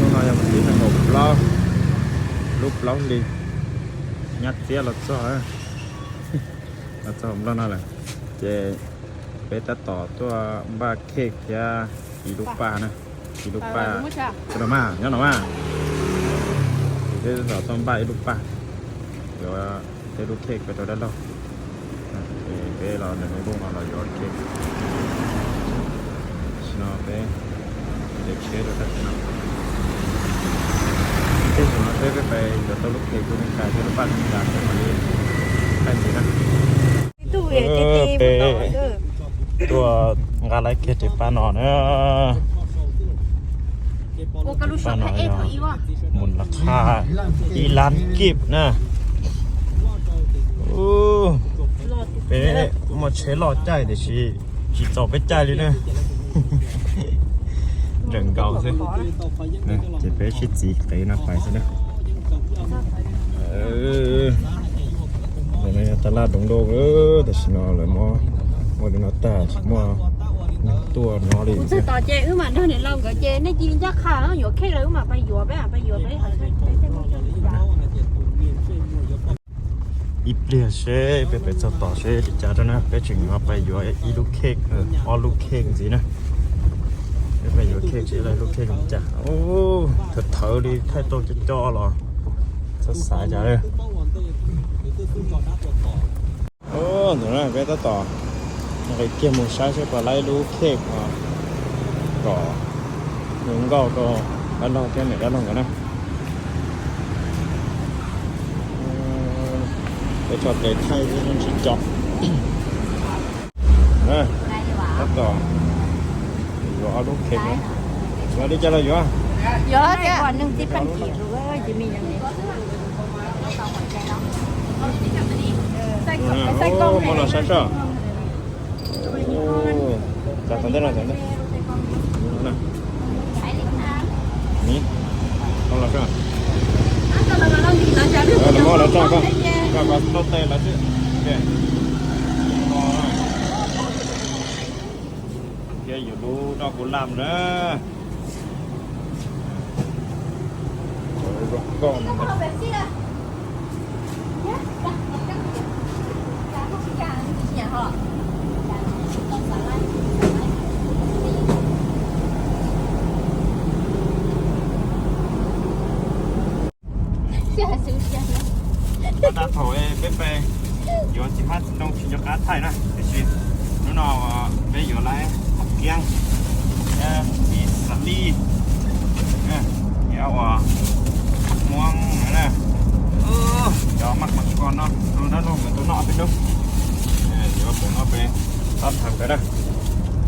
Hnub no yog vas thib nees nkaum plaub lub plaub hlis, nyab txiab los txog, los txog nplooj no lawm. Ces peb tab tom tuaj npaj khej thiab ib lub paj na, ib lub paj. Nyob no mas, peb tab tom tuaj npaj ib lub paj, yuav tej lub khej pem rau dab laug. Peb los ntawm lub no los yuav khej. Tam sim no peb nce tsheb rau tam sim no. Tej zaum no peb, peb pais yuav tau lub khej kuv neej kais thiab lub paj neej kais peb mam li thaij ntxiv na. Peb tuaj nqa lawv kiag tej paj no na. Paj no yog mus lawv qhaj ib lab kib na. Peb muaj tsheb loj caij tiam sis tsis txaus peb caij li na. Nrawm nkaus xwb. Ces peb sib txiv qev no pais xwb na. Ntawm no yog taj laj doov dau, tam sim no lawv muab ua li no tag, tsis muaj neeg tuaj nyob li. Kuv txog tom ces wb mam nrog niam laus nkawd ces nej cia li ncaj qha yuav khej lawm wb mam pais yuav peb, pais yuav peb. Ib pliag seb peb pais txog tom seb li cas rau na, peb tseem yuav pais yuav ib lub khej, ob lub khej ntxiv na. Peb pais yuav khej tsev lawm, lub khej li cas. Thawv thawv li thaij tau cov cov los txhob xav cas li. Ntawm no peb tab tom nqis kiag mus saib seb puas laib lub khej kom zoo nkauj rau dab laug thiab niam dab laug nkawd na. Peb tso tes thaij xwb tsis co. Tab tom yuav ob lub khej na. Yuav li cas los yuav? Yuav thiab. Muab los saib soj. Txav tom ntej no, txav ntej. Ni, muab los soj. Muab los soj koj, koj koj tau tes lawv xwb. Thiab yus lub noj kuv laj na. Tab thaum peb pais yuav txiv hmab txiv ntoo tsis nco qab thaij na, tiam sis hnub no peb yuav lawv qhov kiab, ib xav lij, ua muab na, cov maj qos tsis ko no rau dab laug nkawd tau noj peb hnub. Yuav pem no peb tab tham nkawd na.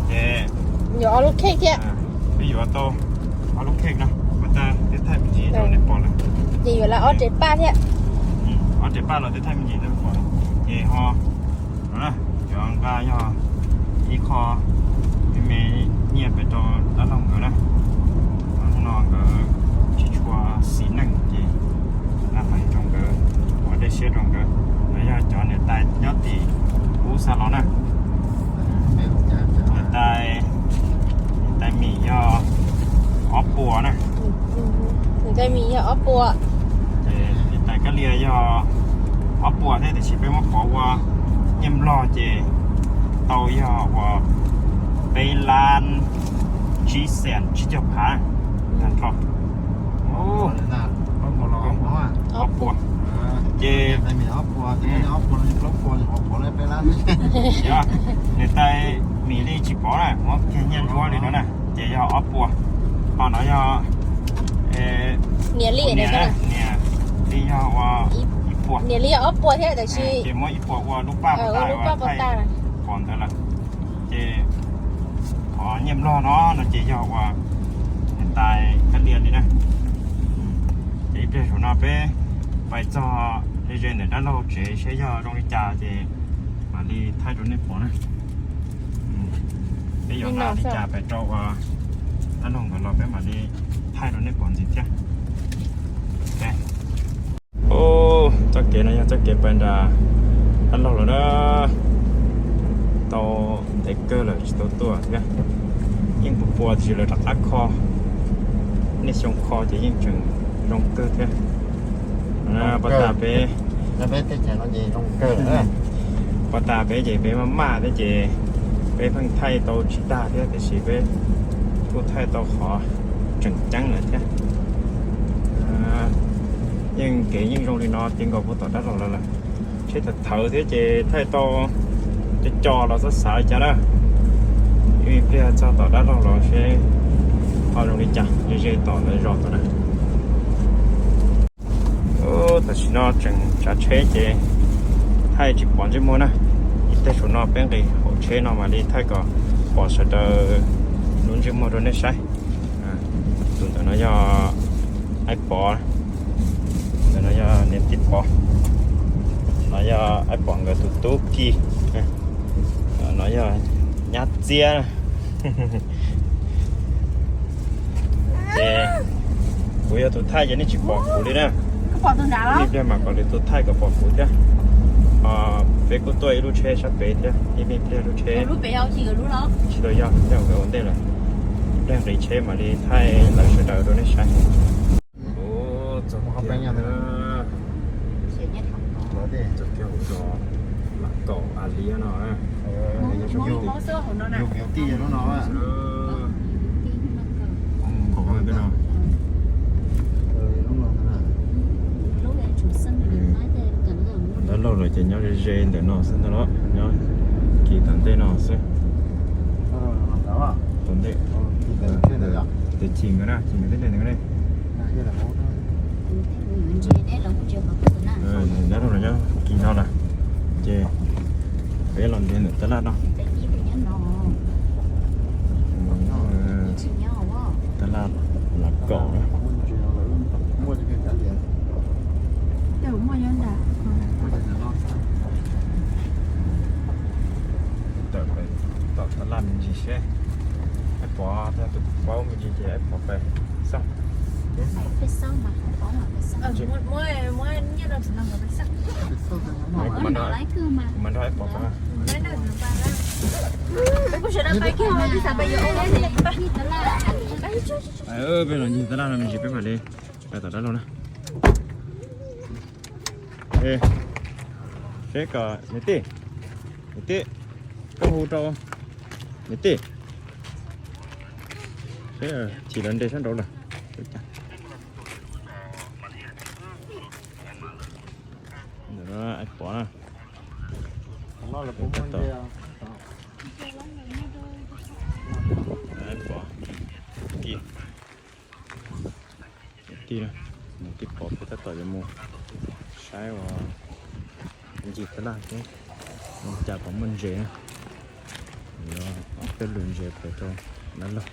Ces yuav ob lub khej thiab. Peb yuav tau ob lub khej no, ua tas thiaj thaij me ntsis rau nej pom lawm. Ces yuav lawv ob rev paj thiab. Ob rev paj los thiaj thaij me ntsis rau nej pom lawm. Ces ho no na, yuav nqa yog ib qho me me nyiaj pem rau dab laug nkawd na. Hnub no nkawd tsis tshua xis neej ces nqa pais rau nkawd ua dej siab rau nkawd. Lawv yog cov niam tais nyob tim ub xa los na. Niam tais, niam tais Mim yog ob puas na. Niam tais Mim yog ob puas. Ces niam tais Kab Lia yog ob puas thiab, tiam sis peb muab pov ua nyiaj Nplog ces tau yog uas peb lab tsib xees tsib caug phav tag nrho. Ob puas. Ces niam tais Mim li tsis pov na, muab kiag nyiaj ntsuab li no na, ces yog ob puas. Ho no yog niam li, niam li yog ua ib puas. Niam li yog ob puas thiab, tiam sis ces muab ib puas ua lub paj pov tag, pov ntawd lawm. Ces qhov nyiaj Nplog no no ces yog uas niam tais Kab Lia li na. Ces ib pliag zaum no peb pais txog ze ze ntawm dab laug tsev seb yog zoo li cas ces mam li thaij rau nej pom na. Peb yuav nqa li cas pais rau uas dab laug nkawd los peb mam li thaij rau nej pom ntxiv thiab. Txoj kev no yog txoj kev pais nram dab laug lawm na. Tau ntev kawg lawm tsis tau tuaj thiab. Yeej pua pua tiam sis lawv rov qab kho. Xyoo kho ces yeej tseem zoo kawg thiab. Pov tas peb, pov tas peb ces peb maj maj thiab ces peb pheej thaij tau tsis tag thiab, tiam sis peb kuj thaij tau qhov tseem ceeb lawm thiab. Yeej kev yeej zoo li no ces nkaus puag tom dab laug lawm lawm. Tsheb thaum thawv thiab ces thaij tau co co los xav xav li cas na. Ib pliag txog tom dab laug los seb ho zoo li cas, ze ze tom lawv zos tom na. Tam sim no tseem tsav tsheb ces thaij tsis pom ntsej muag na. Ib teg saum no peb nqis hauv tsheb no mam li thaij kom pom sawv daws lub ntsej muag rau nej saib. Tus ntawm no yog Aib Pov, tus ntawm no yog niam tij Pov, no yog Aib Pov nkawd tus tub Kis, no yog nyab Txiab. Ces kuv yog tus thaij ces nej tsis pom kuv li na. Ib pliag mam kom lwm tus thaij kom pom kuv thiab. Peb kuj tuaj ib lub tsheb sab pem thiab, ib me pliag lub tsheb, tsis tau yog thiab, nkawd ua ntej lawm. Ib pliag nqis tsheb mam li thaij lawv sawv daws rau nej saib. Txog kiag hauv zos Lam Kaum a li no. Dab laug lawv ces nyob ze ze ntawm no xwb ntag los, nyob kis tom ntej no xwb. Tom ntej, tes chim nkawd na, chim nkawd tej ntawd ne. Dab laug lawv nyob kis no lawm, ces peb los ntiav ntawm tab laj no. Tab laj Lam Kaum na. Tawm pem tom tab laj me ntsis seb, Aib Pov thiab tus paub me ntsis ces Aib Pov pem xauj. Kuv mam nrog Aib Pov pem. Peb los ntsia tab laj no me ntsis peb mam li pais tom dab laug na. Seb kom niam tij, niam tij, koj hu rau niam tij. Seb, chim lawv nres sab nraud lawm. Ntawm no Aib Pov na. Aib Pov, Kis, tij na, niam tij Pov peb tab tom yuav mus saib ua ncig tab laj seb ua cas puas muaj ntses na. Yuav ob peb lwm ntses pem rau dab laug.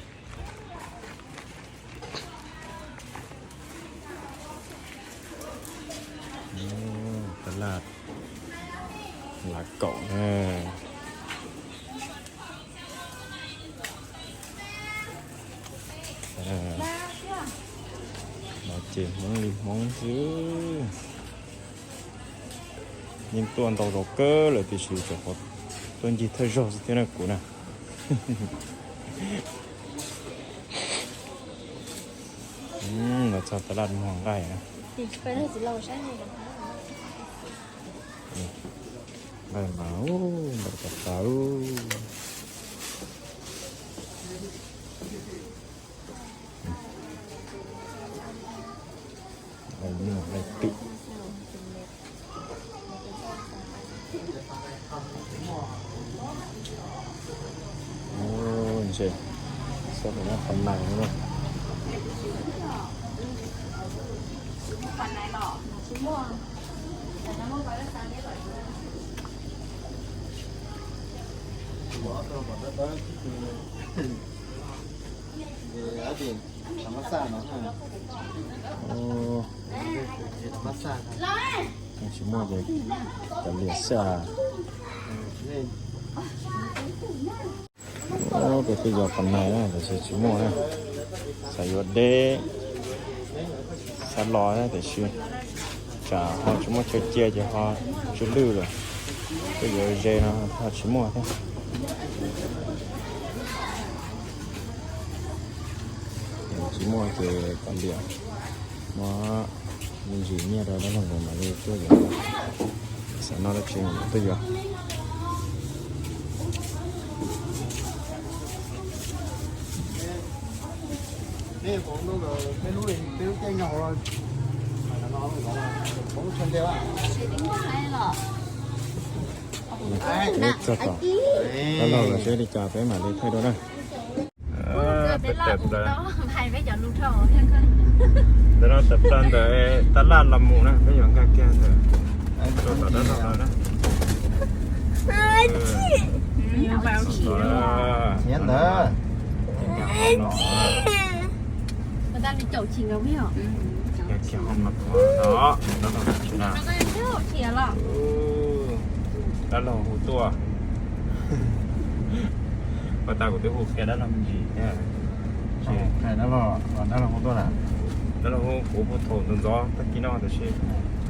Tab laj Lav Kaum na. No ces Hmoob li Hmoob xwb. Yeej tuaj ntau zaus kawg lawm tiam sis tsuas tuaj ncig thawj zaug xwb thiab na kuv na. Los txog tab laj muag nqaij na. Nqaij mas ntau tas tas. Nqaij twm. Ntshe xab tus no qhov nais no. Tsis muaj ces kav liam xwb. Peb twb yog qhov nais na tiam sis tsis muaj na. Xav yuav deb, xav los na tiam sis tsam ho tsis muaj chaw cia ces ho tsw lwj lawm. Twb yuav ze no ho tsis muaj thiab. Tsis Muaj ces kav liam, muab me ntsis nyiaj rau dab laug nkawd mam li tuaj yuav. Xav noj dab tsi mam tuaj yuav. Peb txog tom dab laug lawm, seb li cas peb mam li thaij dua na. Peb tawm ntawd, ntawm no tawm plaws ntawm tab laj los mus na, peb yuav nkag kiag ntawm, rau tom dab laug lawm na. Nkag kiag ho mas, dab laug tsis na. Dab laug hu tuaj. Pas tas kuv twb hu qhia dab laug me ntsis thiab. Dab laug hu tuaj na. Dab laug hu kuv hu thaum ntxov ntxov tag kis no tab sis wb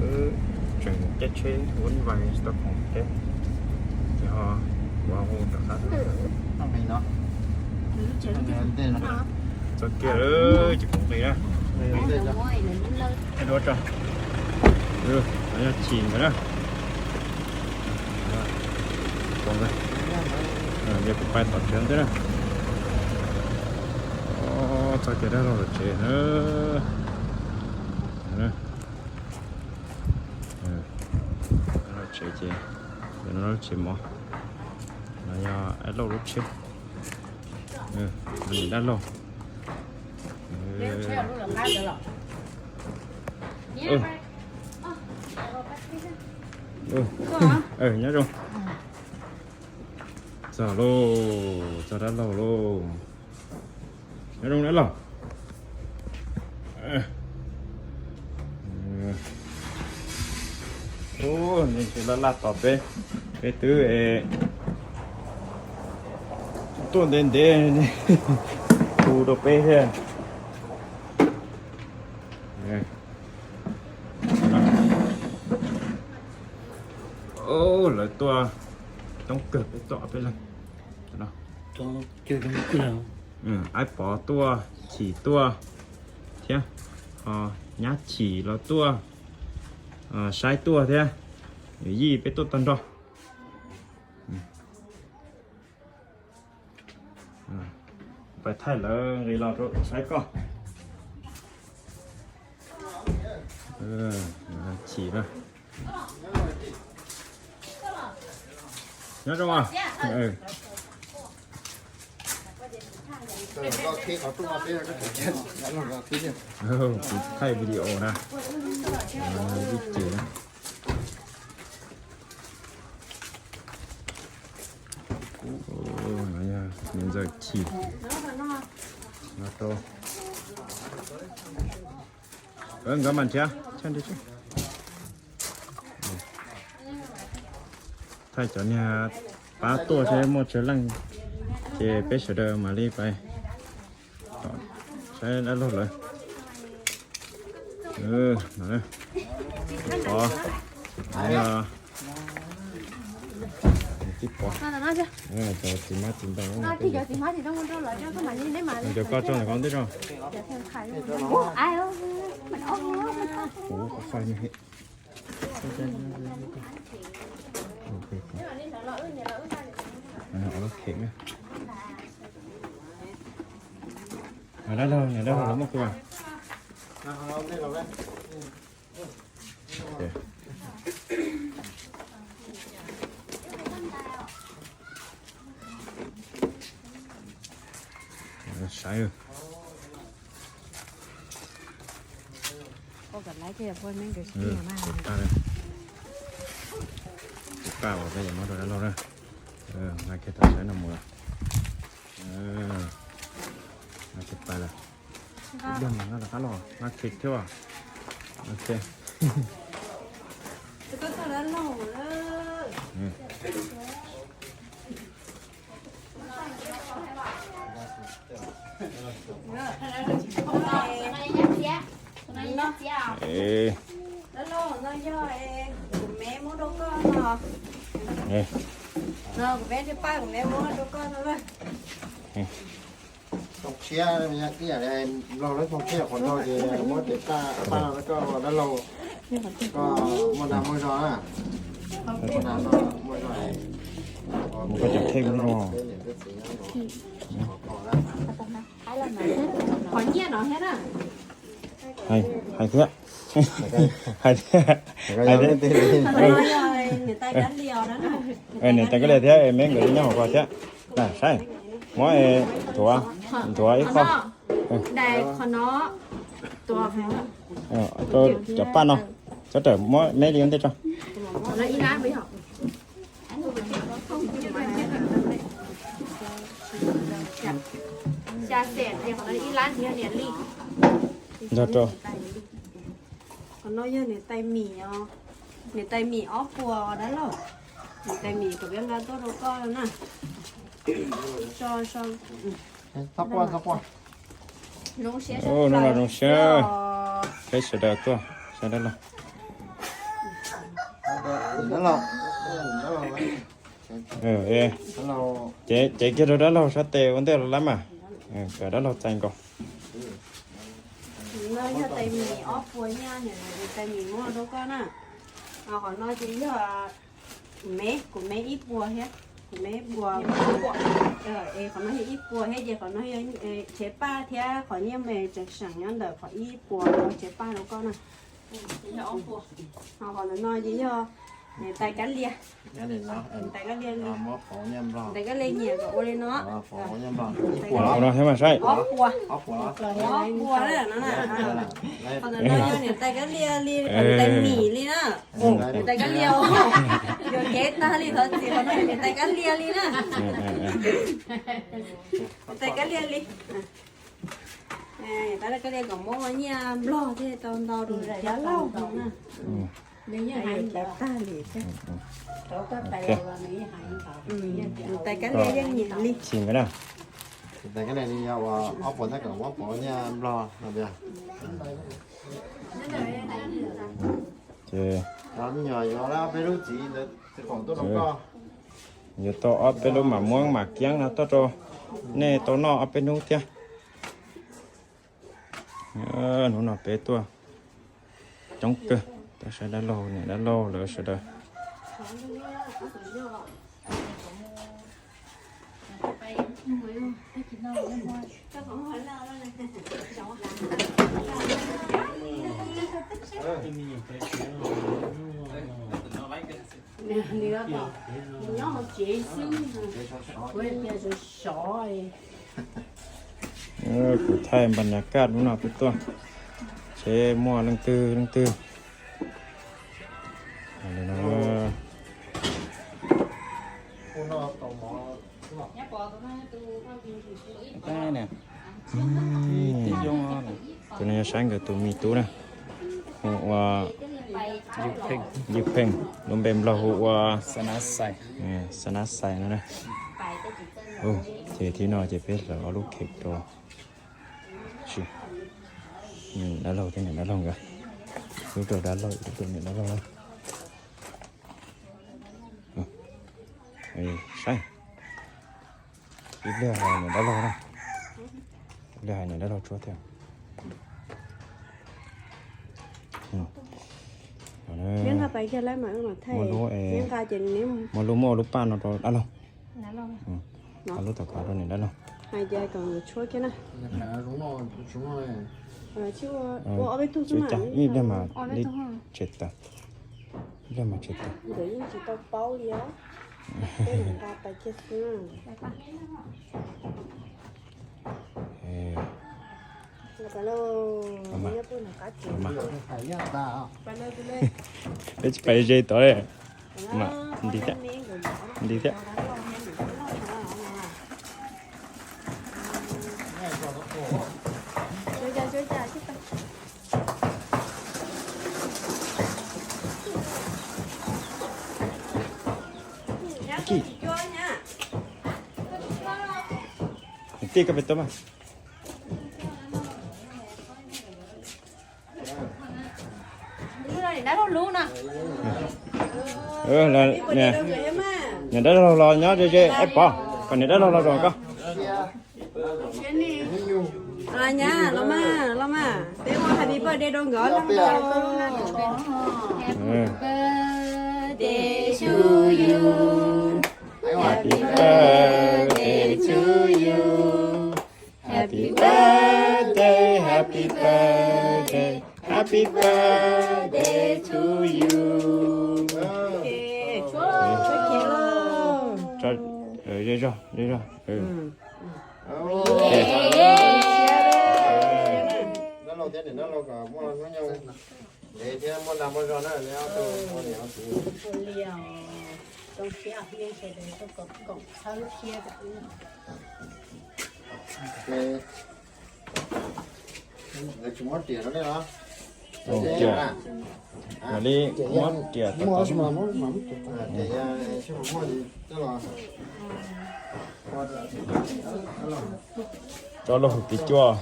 tseem caij tsheb ua ib vais tsis tau khoom thiab, ces ho kuv hu rov qab. Txog kiag lawm ces kuv nqis na. Thaij duab tso. Yog chim ntawd na. Ces kuv pais tom tsev ntej na. Txog kiag dab laug lawv tsev na. Dab laug tsev ces, no lub tsev mov, no yog dab laug lub tsheb. Dab laug. Nyob zoo. Txog lauj, txog dab laug lauj. Nyob zoo dab laug. Ub, nws tsis laj laj tos peb, peb twb tuaj ntev ntev, hu rau peb thiab. Lawv tuaj coob kawg, peb tuaj ob peb leeg. Aib Pov tuaj, Chim tuaj thiab, Nyab Chim los tuaj, Saib tuaj thiab, Yij, peb tuaj tag nrho. Pais thaij lawv nqis los rau saib koj. Chim na. Nyob zoo. Kuv thaij video na. Vij Chim na. Niam ntxawm Chim no rau. Nkawd mas nrhiav, thaij cov niag pab tuaj seb muaj tsawg leej, ces peb sawv daws mam li pais saib dab laug lawv. Tib Pov, tib Pov, cov txiv hmab txiv ntoo, cov koj tso ntawm ko ntej tso. Kuv qhov fais. Dab laug, dab laug los muab kuv. Saib. Pab uas peb yuav muab rau dab laug na. Nqa kiag tau saib no mus lawm. Nqa kiag pais lawm. Ib pliag mas nqa rov qab los, nqa kiag thiab. Ok. Tshiab, ib yam li Nplog lawv thoo tshiab qhov no ces muab tes paj, paj no rau koj dab laug, koj muaj dag muaj zog na. Muaj dag muaj zog. Mus koj cov kheej zoo. Qhov nyiaj no thiab na. Hais, hais thiab. Hais thiab. Hais thiab. Niam tais Kab Lia thiab me nkawd nyob hauv ko thiab. Saib, muab nthuav, nthuav ib qho. Qhov no, cov paj no, txhob rawm, muab me li ua ntej tso. Nrog rau. Qhov no yog niam tais Mim os, niam tais Mim ob puas dab laug, niam tais Mim kom peb nqa tuaj rau koj na. Hnub no zoo siab peb sawv daws tuaj saib dab laug. Cev kiag rau dab laug sab tes ua ntej los lawm mas, kom dab laug txais nkaus. No yog tais Mim ob puas nyiaj, niam tais Mim muab rau koj na. Qhov no ces yog kuv me, kuv me ib puas thiab, kuv me ib puas. Qhov no yog ib puas thiab ces qhov no yog tsev paj thiab qhov nyiaj me tseem seem nyob ntawm qhov ib puas no tsev paj rau koj na. Qhov ntawm no ces yog niam tais Kab Lia. Niam tais Kab Lia li, niam tais Kab Lia nyiam kom ua li no. Ua no thiab mas saib. Ob puas, ob puas na no na. Qhov ntawm no yog niam tais Kab Lia li, niam tais Mim li na. Niam tais Kab Lia, yuam kev tag li thov txim, qhov no yog niam tais Kab Lia li na. Niam tais Kab Lia li. Niam tais Kab Lia kom muab ua nyiaj Nplog thiaj tau ntau rau dab laug no na. Nws yeej hais tag li thiab. Niam tais Kab Lia yeej nyiam li. Niam tais Kab Lia li yog ua ob puas tab kom muab pov nyiaj Nplog no tiag. Ces yuav tau ob peb lub mam muab mam kiab no tuaj rau nej tau noj ob peb hnub thiab. Hnub no peb tuaj coob kawg, tuaj saib dab laug, niam dab laug lawv sawv daws. Nws nyob hauv tsev xwb, kuv tias sov sov. Kuv thaij npas nyas kaj lub no peb tuaj, seb muaj leej twg leej twg. Tus no yog saib nkawd tus me tub na, hu ua Yij Pheej, lub npe Nplog hu ua Sa Nab Xais no na. Ces thib no ces peb hlawv ob lub kheem rau dab laug thiab niam dab laug nkawd, lub rau dab laug, lub rau niam dab laug na. Saib, ib pliag hais niam dab laug na, ib pliag hais niam dab laug tsuab thiab. Muaj lub, muaj lub, muaj lub paj no rau dab laug, lub tom qab rau niam dab laug. Ib pliag mas li tsem tawm, ib pliag mas tsem tawm. Peb tsis pais ze tod li. Mas nti thiab, nti thiab. Tij koj pem tuaj mas. Niam dab laug los nyob ze ze, ib pov kom niam dab laug los zoo koj. Nyab, los mas, los mas, peb ua happy birthday rau nkawd. Happy birthday to you. Happy birthday to you. Happy birthday, happy birthday, happy birthday to you. Zej zog, zej zog. Neb thiab muaj dag muaj zog na, neb ob tug ua niam ua txiv. Zoo siab yeej sawv daws tuaj koom txhawb thiab. Lawv tsis muab riam rau nej los? Ua li muab riam tau. Tso los hauv tis cuaj.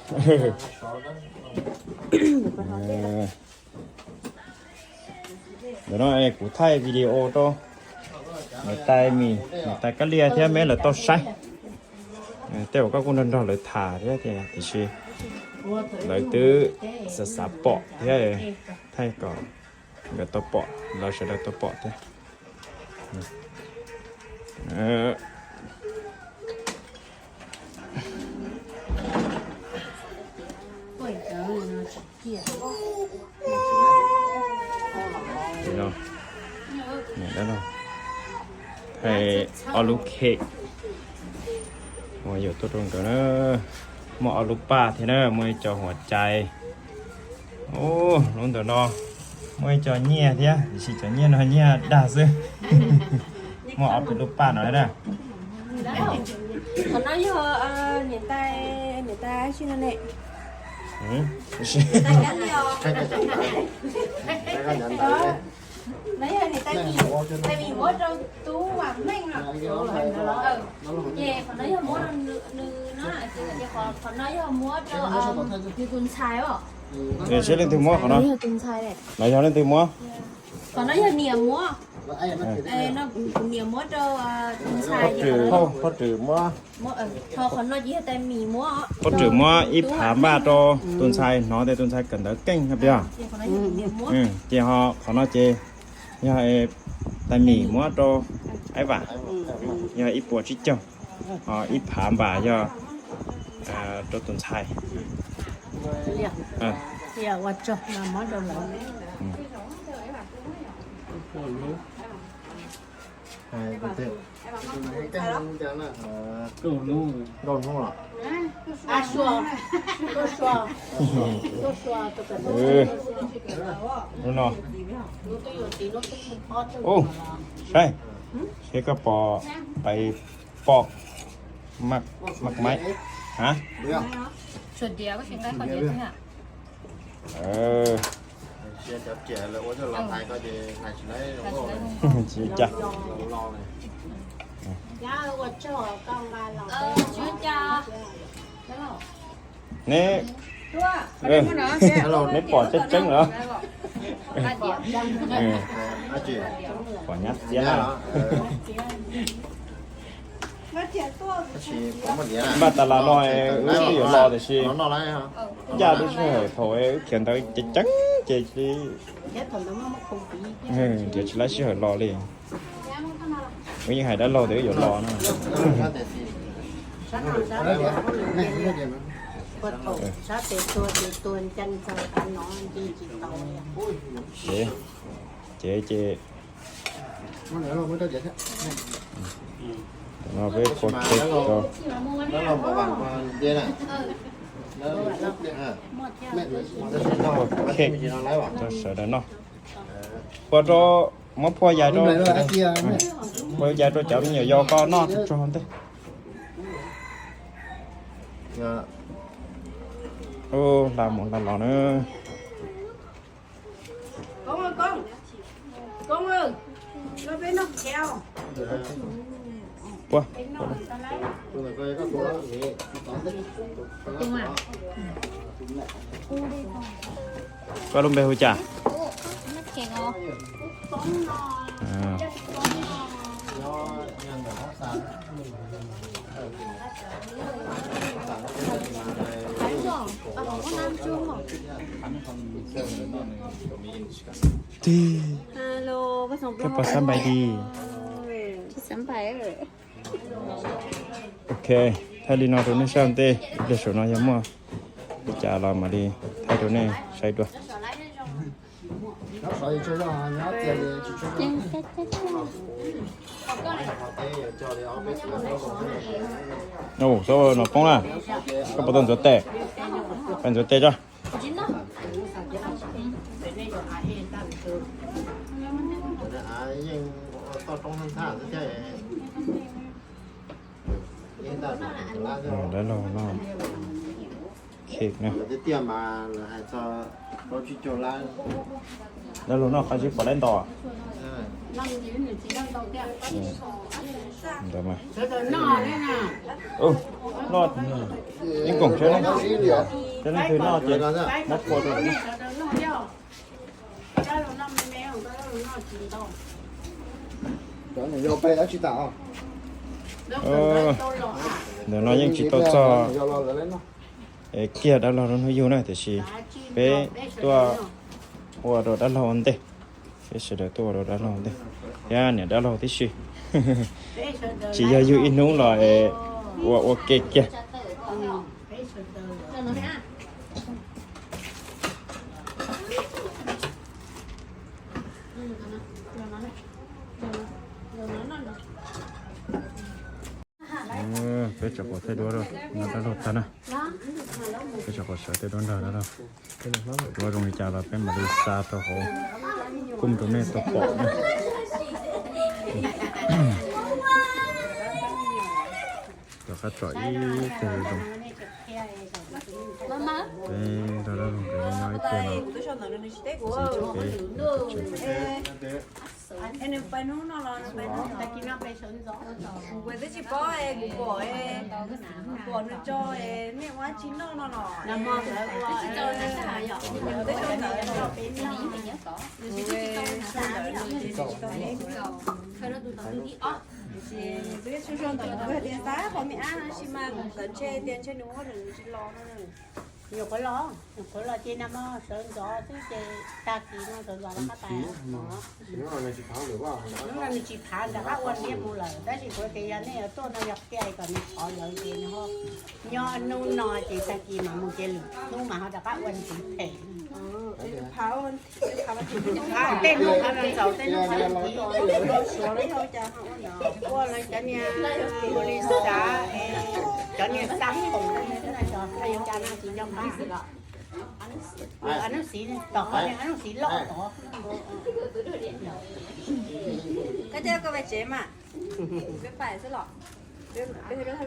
Ntawm no kuv thaij video rau niam tais Mis, niam tais Kab Lia thiab meb lawv tau saib. Tej uas koj kuj nrog nrog lawv tham thiab tiam sis lawv twb xav xav pom thiab, thaij kom nkawd tau pom, lawv sawv daws tau pom thiab. Thaij ob lub cake uas yuav tuaj rau nkawd na. Muaj ob lub paj thiab na, muaj ib co huav cai. Lub ntawm no muaj ib co nyiaj thiab, tiam sis cov nyiaj no nyiaj dag xwb. Muaj ob peb lub paj no na. Qhov no yog niam tais, niam tais tsis no ne. No yog niam tais Mis, tais Mis muab rau tub Vam Meej no. Ces qhov no yog muab rau nws no, ces qhov no yog muab rau nws tus ntxhais os. Seb leej twg muab qhov no. Yog tus ntxhais, no yog leej twg muab? Qhov no yog niam muab. Niam muab rau tus ntxhais. Phauj Rwm muab. Qhov no ces yog tais Mis muab. Phauj Rwm muab ib phav npaj rau tus ntxhais, hnov tias tus ntxhais kawm ntawv keej no peb. Ces ho qhov no ces yog tais Mis muab rau Aib Vam, yog ib puas tsib caug. Ho ib phav npaj yog rau tus ntxhais. Lub no. Saib, seb koj pom pais pom maj maib. Tsis cas. Neb, neb pom tseeb tseeb los? Pom nyab txiab na. Npaj tas los no wb twb yuav los tiam sis ncaj lub sij hawm thaum wb khiav ntawd ceev ceev ces nrhiav tsis laib sij hawm los li. Wb yeej hais dab laug tias wb yuav los no. Ces, ces, ces no peb pua cake rau, pua cake rau sawv daws noj. Pua rau, muab pua yais rau, pua yais rau cov me nyuam yaus koj noj tsuag tsuag ntej. Ub, hla mus hla los na. Puab, koj lub npe hu cas? Tig. Koj puas xav npais di? Ok, thaij li no rau nej saib ntej, ib pliag saum no yog muaj li cas los mam li thaij rau nej saib dua. Ub, no poob na. Koj puas tau ntxuav tes? Koj ntxuav tes tso. Dab laug no, cake na. Dab laug noj qhov tsis pom laib nto. Ntawd mas, noj, ib koom tsev, leej twg noj ces muab phua rau. Ntawm no yeej tsis tau txog kiag dab laug lub hnub yug na, tiam sis peb tuaj ua rau dab laug ua ntej. Peb sawv daws tuaj ua rau dab laug ua ntej, thiab niam dab laug tib si. Tsis yog yug ib hnub los ua ua ke kiag. Peb tso quav thaij duab rau no dab laug tag na. Peb tso quav sawv tej duab nrog dab laug. Duab zoo li cas los peb mam li xa rau hauv, kuj rau nej tau pom na. Rov qab tso ib teg zoo. Peb nrog dab laug nkawd nyob ib pliag no, txiv tsis peb. Kuv twb tsis paub, kuv pom, kuv pom nws tso, nej ua tsis noj no los? Tias xav pom me ab no sis mas tawm ntshe tias ntshe nws ua nws tsis los no. Nyuam qhuav los, nyuam qhuav los ces nag hmo sawv ntxov xwb ces tag kis no sawv ntxov rov qab pais. Hnub no nws tsis phav nram qab ua nws mus lawm, tab sis kuv tias yog nej yuav tuaj no yog qhia kom nws thov lawv ces nws ho nyob hnub no ces tag kis mam mus ces lwm hnub mas ho rov qab ua ntxiv phem. Tej hnub phav ntxaus tej hnub phav ntxiv. Ua lawv cov niag ua li xav, cov niag xa khoom xwb no, cov xa no tsis nco qab los. Ab nub xiv, tom qhov niag ab nub xiv loj tod. Koj coj koj pais tsev mas, peb pais xwb los? Peb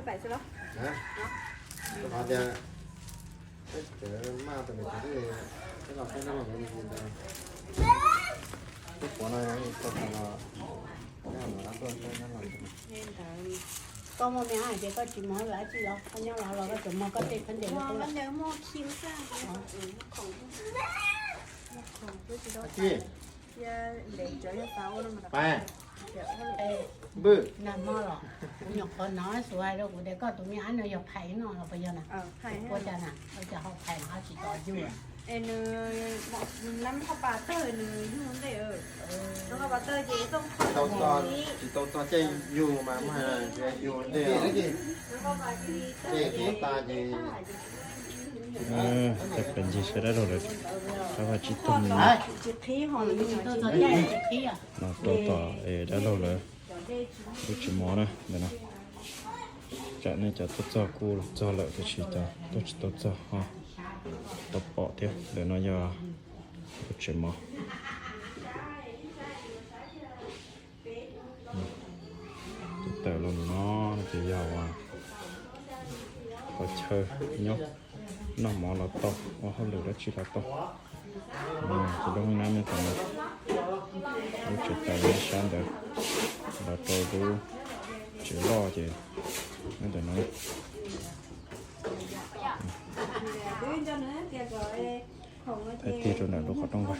pais xwb los? Koj muaj me ab ces koj tsis mus hauj lwm dab tsi los? Koj nyob los los koj tseem muag koj tej khaub ncaws lub khaub ncaws. Nag hmo los kuv nyuam qhuav hnov Suav hais rau kuv tias koj tus me ab no yog phais no los puas yog na? Ua cas na, ua cas ho phais ho tsis tos yug? Tsis tau txog caij yug mas muab hais yug ntej. Caij tag ces, caij pes ncig sawv dab laug lawv, qab vaj tsib taug no rau tom es dab laug lawv lub tsev mov na ntawm no. Tsam nej cov tuaj txog kuj txog lawm tiam sis cov tuaj tsis tau txog ho tau pom thiab. Ntawm no yog lub tsev mov. Tus tawm los ntawm no ces yog qhov chaw nyob, noj mov los tau, ua hauj lwm dab tsi los tau. Ces lub hoob nab nyob tom no, lub tsev taws nyob sab ntawd, los rau lub tsev loj ces nyob ntawm no. Thaij tig rau ntawm lub qhov rooj vag.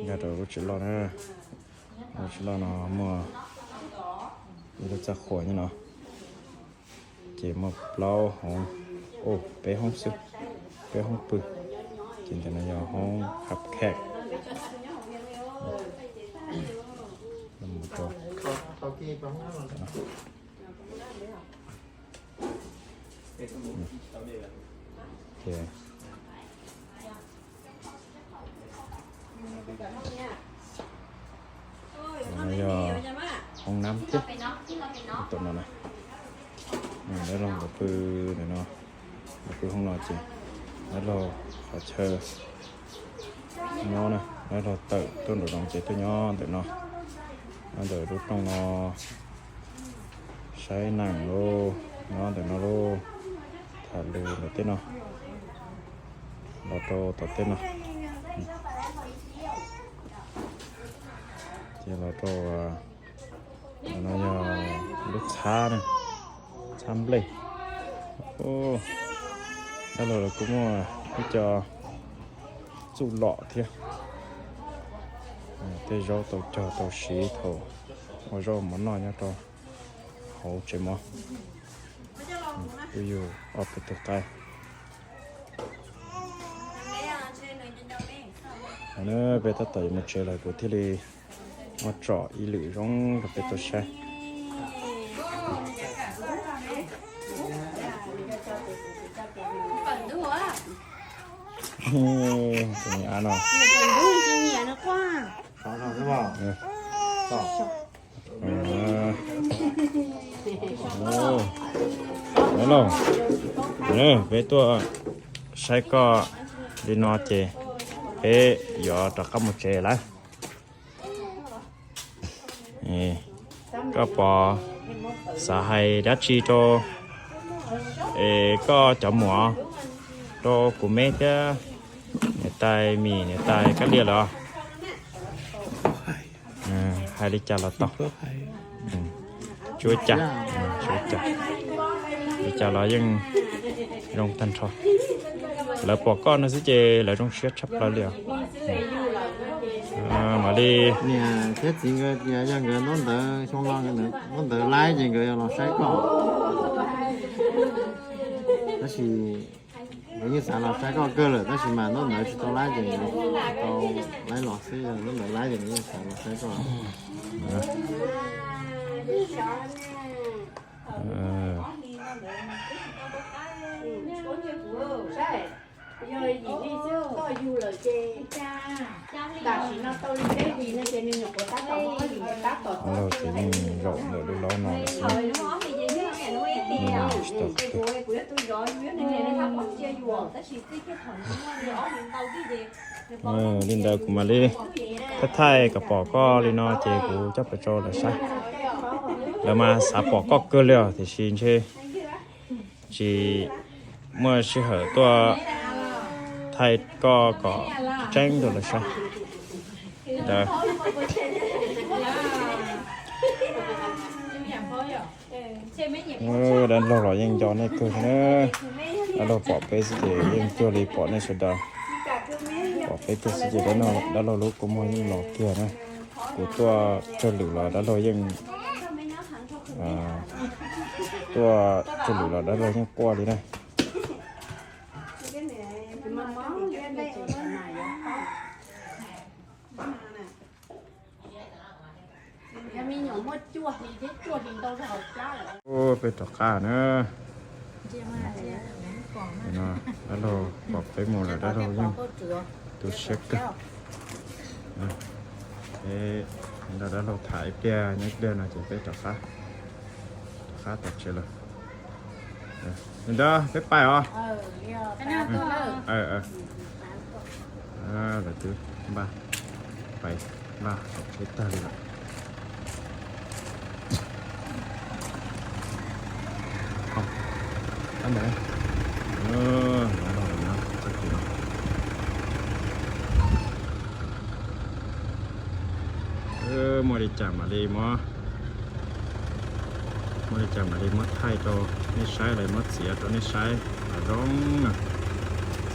Nyob rau lub tsev loj na, lub tsev loj no muaj ib lub txaj qhua nyob no, ces muaj plaub hoob, peb hoob xwb, peb hoob pw, ces ntawm no yog hoob hab khej. Yog hoob nab thiab. Tom no na, dab laug nkawd pw ntawm no, nkawd pw hoob no ces dab laug qhov chaw nyob na, dab laug tawm tuaj nraum zoov ces tuaj nyob ntawm no, nyob ntawm lub rooj no, saib neeg lauj, nyob ntawm no lauj, tham lus ntawm tej no, los rau tom tej no, ces los rau no yog lub txhab, txhab nplej. Dab laug lawv kuj muaj ib co txuj lom thiab, tej zaub tau cog tau siv thaum ua zaub mov noj nyob rau hauv tsev mov. Kuj yug ob peb tug qaib. Peb tab tom yuav mus tsev lawm, kuv thiaj li muab tsom ib lwm zoo rau peb tau saib. Tus me av no, dab laug, peb tuaj saib koj li no ces peb yuav rov qab mus tsev lawm. Koj pom xav hais dab tsi rau es koj cov muam, rau kuv me thiab niam tais Mim, niam tais Kab Lias lawm? Hais li cas los tau, tsis ua cas, tsis ua cas, li cas los yeej zoo tag nrho. Lawv pom koj no xwb ces lawv zoo siab tshaj plaws li os. Mam li, niam thiab txiv nkawd tias yog nkawd ntaub ntawv xyoo no, ntaub ntawv laib ces nkawd yuav los saib koj. Tab sis nkawd yeej xav los saib koj kawg lawm, tab sis mas ntaub ntawv tsis tau laib ces nkawd tsis tau laib los xwb, yog ntaub ntawv laib ces nkawd yeej xav los saib koj. Tab sis no tau li peb hlis no ces nws nyuam qhuav tab tom muaj ob hlis, tab tom, ces yeej zaum ntawm lub laub no lawm xwb. Li ntawd kuv mam li thaij thaij kom pom koj li no ces kuv coj pes tsau lawv saib. Lawv mas xav pom koj kawg li os, tiam sis ntshe tsis muaj sij hawm tuaj thaij koj kom tseeb rau lawv saib. Ntawd, dab laug los yeej nco nej kawg na. Dab laug pom peb xwb ces yeej cuag li pom nej sawv daws. Pom peb kawg xwb ces dab laug lub kua muag yeej los kiag na. Kuv tuaj tsawg lwm los dab laug yeej, tuaj tsawg lwm los dab laug yeej quaj li na. Peb rov qab na. Dab laug pom peb mus lawm dab laug yeej tu siab kawg. Peb nrog dab laug tham ib pliag nyob ib pliag no ces peb rov qab, rov qab tom tsev lawm. Li ntawd peb pais os. Lawv twb npaj pais, npaj tom tsev tag li lawm. Muaj li cas mam li muab, muaj li cas mam li muab thaij rau nej saib, los muab txiav rau nej saib los zoo na.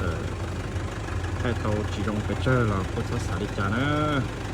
txawm thaij tau tsis zoo pes tsawg los kuj txhob xav li cas nawb.